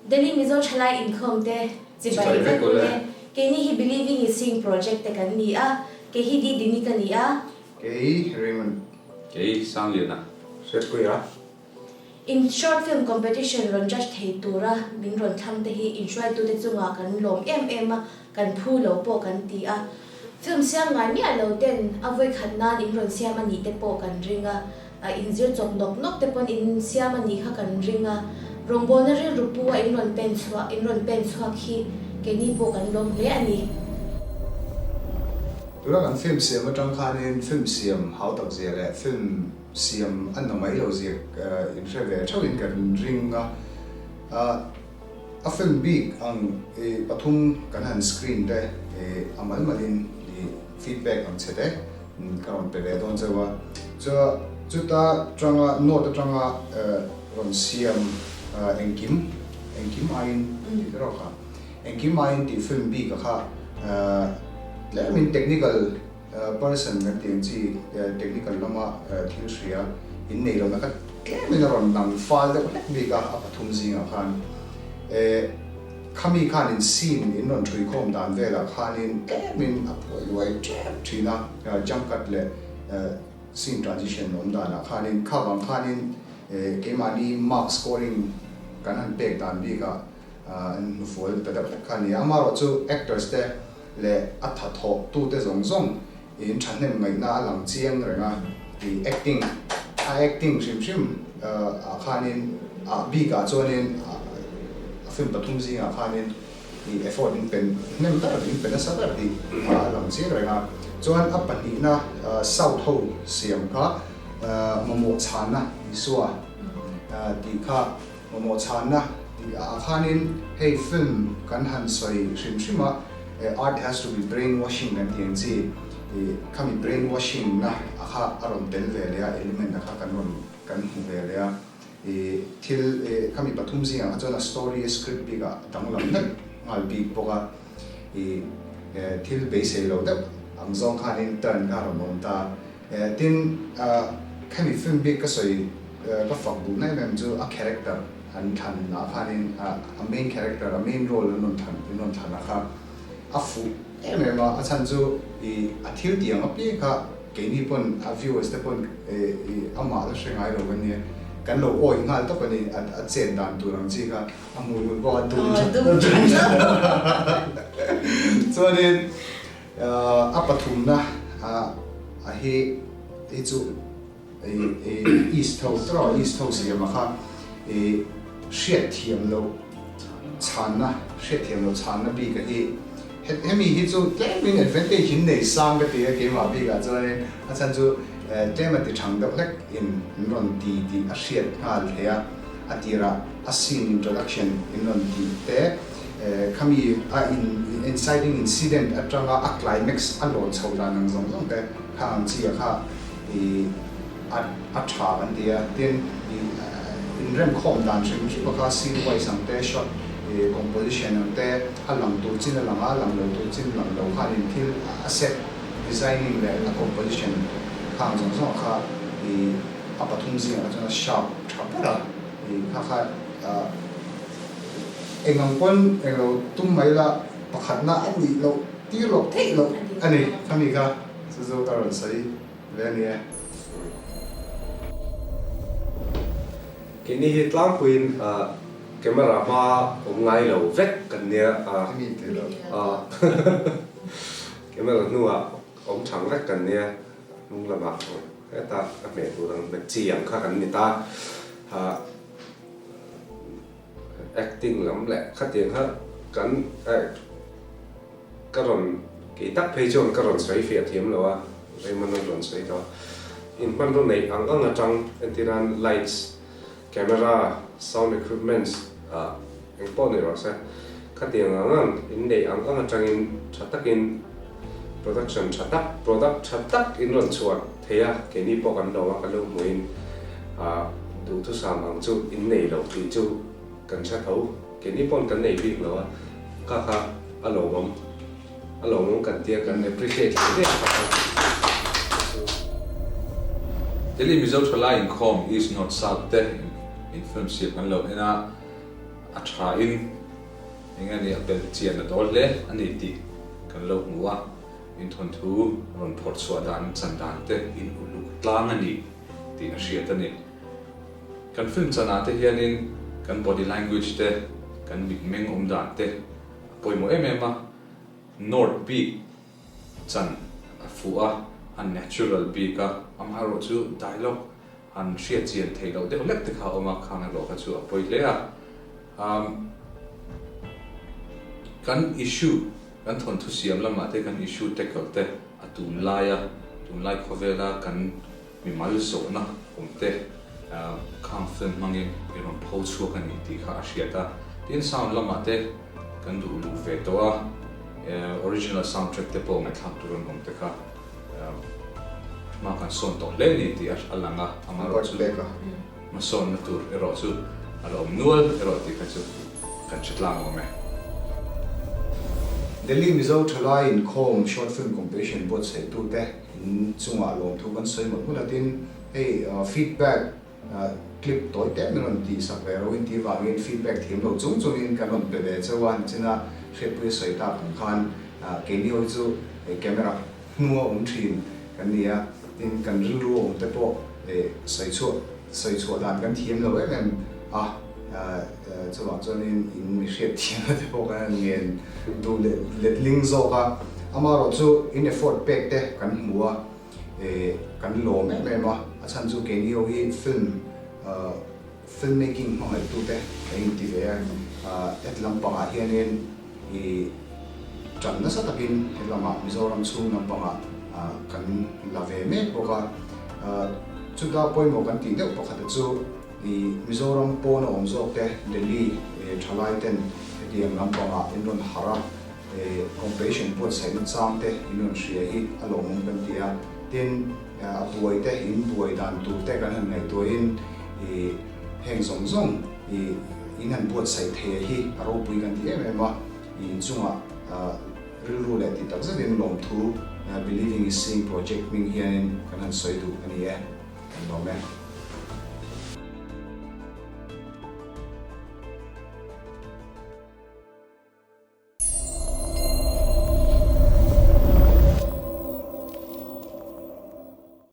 Delhi Mizo Thalai Inkhawm te chibai vek ule. Keini hi Believing is Seeing Project te kan ni a, kei hi Didini ka ni a. Kei Raymond. Kei Sangliana. Hriatpuia. In short film competition rawn judge thei tura min rawn thlang te hi inhruaitute chungah kan lawm em em a, kan phu lo pawh kan ti a. Film siam ngai miah lo ten a vawikhat nan in rawn siam a nih te pawh kan ring a, in zir chawp nawk nawk te pawn in siam a nih kha kan ring a. Rawngbawlna rilru pu a in rawn pen chhuah in rawn pen chhuak hi keini pawh kan lawm hle a ni. Tuna kan film siam atang khanin film siam hautak zia leh film siam a na mai lo zia inhre ve theuhin kan ring a. A film bik ang i pathum kan han screen te i a mal malin i feedback ang che te ka rawn pe ve dawn cheu a. Chua chuta tanga note atanga rawn siam engkim engkim aiin tih te erawh kha engkim aiin tih film bik a kha tlemin technical Person kan tih ang chi technical lama thil hria in nei lohna kha tlemin a rawn lang fal deuh hlek bik a, a pathum zingah khan. Khami khanin scene in rawn ṭhui khawm dan velah khanin tlemin a phuai luai ṭep ṭhin a, jump cut leh scene transition awm danah khanin kha vang khanin keimahni mark scoring kan han pek dan bikah an hnufual ta deuh hlek kha a ni a. Amaherawhchu actors te leh a tha thawh tute zawng zawng in thahnem ngaihna a lang chiang reng a, i acting a acting hrim hrim ah khanin ah bikah chuanin a film pathum zingah khanin i effort in pen hnem ber in pe nasa ber tih a lang chiang reng a. Chuan a pahnihna South ho siam kha mamawh chhanna Isua tih kha Mamawh chhanna tih ah khanin hei film kan han sawi hrim hrim a, art has to be brain washing kan tih ang chi ih khami brain washing na a kha a rawn tel ve leh a, element a kha kan rawn kan hmu ve leh a, ih thil ih khami pathum zingah kha chuan a story a script bik ah a danglam hlek nghal bik bawk a, ih thil beisei lo deuh ang zawng khanin turn kha a rawn awm ta. Tin, khami film bik ka sawi ka fak duh na em em chu a character an thlan ah khanin a main character, a main role an rawn thlan an rawn thlan a kha a fuh em em a, a chhan chu ih a thil tih ang apiang kha keini pawn a viewers te pawn ih amah la hre ngai lo kan nia, kan lo awih nghal tawp a ni a chet dan tur ang chi kha a hmuh hmuh pawh a dum chuanin A pathumna a hi hi chu East ho tawh East ho siama kha hriatthiam loh chhanna hriatthiam loh chhanna bik a hi hemi hi chu tlemin advantage in nei sang ka ti a keimah bikah chuanin a chhan chu tlem a ti thang deuh hlek in an rawn ti tih a hriat nghal thei a a tirah a scene introduction in rawn tih te Khami a in inciting incident atanga a climax a lawn chho dan ang zawng zawng te kha ang chi a kha i a a tha kan ti a, tin i inremkhawm dan hrim hrim a kha scene wise ang te shot i composition ang te a lang tur chin a lang a, lang lo tur chin lang lo khanin thil a set designing leh a composition kha ang zawng zawng a kha i a pathum zingah kha chuan a sharp tha ber a i kha kha Eng ang pawn eng lo tum mai la, pakhatna a nih loh tir loh theih loh a ni. Khami kha chu chu ka rawn sawi ve a ni e. Keini hi tlangpuiin camera hma awm ngai lo vek kan nia a. Hemi tih loh. Camera hnuah awm thang vek kan nia, hnung lamah heta ka hmeh tur ang hmet chi ang kha kan ni ta. Acting lam leh khatiang kha kan ka rawn kei tak phei chuan ka rawn sawi fiah thiam lo a, Raymond an rawn sawi tawh a. In hmanraw neih ang ang atang entirnan lights, camera, sound equipments ah eng pawh ni rawh se, khatiang ang ang in neih ang ang atangin tha takin production tha tak, product tha tak in rawn chhuah thei a, keini pawh kan lo a, kan lo hmuhin ah duhthusam ang chu in nei lo tih chu kan hre tho, keini pawn kan nei bik lo a, kha kha a lawmawm, a lawmawm kan tia kan appreciate hle hle a kha chu. Delhi Mizo Thalai Inkhawm East North South te in film siam kan lo en a. a tha in eng nge ni a belh chian a dawl hle a ni tih kan lo hmu a, in thawnthu rawn phawrh chhuah dan chan dan te in uluk tlang a ni tih a hriat a ni. Kan film chanah te hianin kan body language te, kan mitmeng awm dan te a pawimawh em em a, North bik chan a fuh a, a natural bik a, amaherawhchu dialogue han hriat chian theih loh deuh hlek te kha a awm a, khang erawh kha chu a pawi hle a. Umm kan issue, kan thawnthu siam lamah te kan issue tackle te a tunlai a, tunlai khawvela kan mimal zawhna awm te khang film hmangin i rawn pho chhuak a ni tih kha a hriat a. Tin, sound lamah te kan duh luh ve tawh a, original soundtrack te pawh ngaihthlak tur an awm te kha. Hma kan sawn tawh hle ni tih a lang a, amaherawhchu hmasawnna tur erawh chu a la awm nual erawh tih kha chu kan hre tlang awm e. Delhi Mizo Thalai Inkhawm Short Film Competition buatsaitute in chungah lawmthu kan sawi mawlh mawlh a, tin hei feedback Clip tawi te min rawn tih sak ve roin tih vangin feedback thiam lo chung chungin kan rawn pe ve cheu a, nichina hriatpui a sawi tak ang khan keini ho hi chu camera hnunga awm thin kan ni a, tin kan rilru awm te pawh sawi chhuah sawi chhuah dan kan thiam lo em em a, chuvang chuanin in mi hriat thiamna te pawh kan han ngen duh leh letling zawk a, amaherawhchu in effort pek te kan hmu a. Kan lawm em em a, a chhan chu keini ho hi film film making hmangaihtute kan inti ve a, het lampangah hianin i tan nasa takin he lamah Mizoram chhung lampangah kan la ve mek bawk a, chuta pawimawh kan tih deuh pakhata chu i Mizoram pawna awm zawk te Delhi thalai ten hetiang lampangah in rawn harh a. Competition buatsaihna chang te in rawn hria hi a lawmawm kan ti a, tin a buai te in buai dan tur te kan han ngaihtuahin i heng zawng zawng i in han buatsaih thei a hi a ropui kan ti em em a, i inchungah rilru leh tih tak zetin lawmthu Believing is Seeing project hming hianin kan han sawi duh a ni e, kan lawm e.